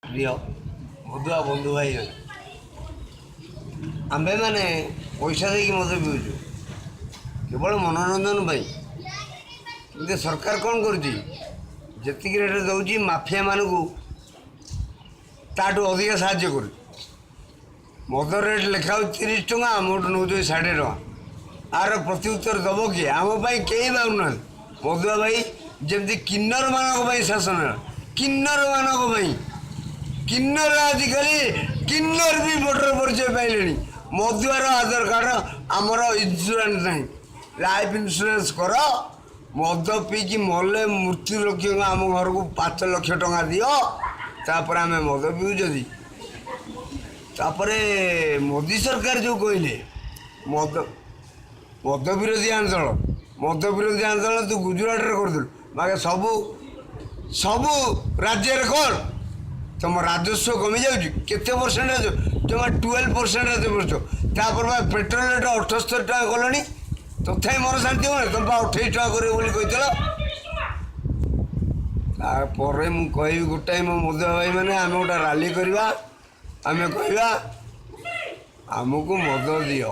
ପ୍ରିୟ ମଦୁଆ ବନ୍ଧୁ ଭାଇ, ଆମ୍ଭେମାନେ ପଇସା ଦେଇକି ମଦ ପିଉଛୁ କେବଳ ମନୋରଞ୍ଜନ ପାଇଁ। କିନ୍ତୁ ସରକାର କ'ଣ କରୁଛି? ଯେତିକି ରେଟ୍ରେ ଦେଉଛି, ମାଫିଆମାନଙ୍କୁ ତାଠୁ ଅଧିକା ସାହାଯ୍ୟ କରୁଛି। ମଦ ରେଟ୍ ଲେଖା ହେଉଛି 30 ଟଙ୍କା, ଆମଠୁ ନେଉଛନ୍ତି 60 ଟଙ୍କା। ଆର ପ୍ରତିଉତ୍ତର ଦେବ କିଏ? ଆମ ପାଇଁ କେହି ଭାବୁନାହାନ୍ତି। ମଦୁଆ ଭାଇ ଯେମିତି କିନ୍ନରମାନଙ୍କ ପାଇଁ ଶାସନ ହେଲା, କିନ୍ନରମାନଙ୍କ ପାଇଁ, କିନ୍ନର ଆଜିକାଲି କିନ୍ନର ବି ଭୋଟର ପରିଚୟ ପାଇଲେଣି। ମଦୁଆର ଆଧାର କାର୍ଡ଼, ଆମର ଇନ୍ସୁରାନ୍ସ ନାହିଁ। ଲାଇଫ୍ ଇନ୍ସୁରାନ୍ସ କର। ମଦ ପିଇକି ମଲେ ମୃତ୍ୟୁ ଲକ୍ଷ୍ୟ ଆମ ଘରକୁ 5 ଲକ୍ଷ ଟଙ୍କା ଦିଅ, ତାପରେ ଆମେ ମଦ ପିଉଛନ୍ତି। ତାପରେ ମୋଦି ସରକାର ଯେଉଁ କହିଲେ ମଦ ବିରୋଧୀ ଆନ୍ଦୋଳନ, ମଦ ବିରୋଧୀ ଆନ୍ଦୋଳନ ତୁ ଗୁଜୁରାଟରେ କରିଥିଲୁ, ବାକି ସବୁ ସବୁ ରାଜ୍ୟରେ କର। ତମ ରାଜସ୍ୱ କମିଯାଉଛି କେତେ ପରସେଣ୍ଟ? ଜମା 12% ରାଜସ୍ୱ। ତାପରେ ବା ପେଟ୍ରୋଲ ରେଟ୍ 78 ଟଙ୍କା କଲଣି, ତଥାପି ମନ ଶାନ୍ତି ହେଉନି। ତମେ ବା 28 ଟଙ୍କା କରିବ ବୋଲି କହିଥିଲ। ତାପରେ ମୁଁ କହିବି ଗୋଟାଏ, ମୋ ମଦୁଆ ଭାଇମାନେ, ଆମେ ଗୋଟେ ରାଲି କରିବା। ଆମେ କହିବା, ଆମକୁ ମଦ ଦିଅ।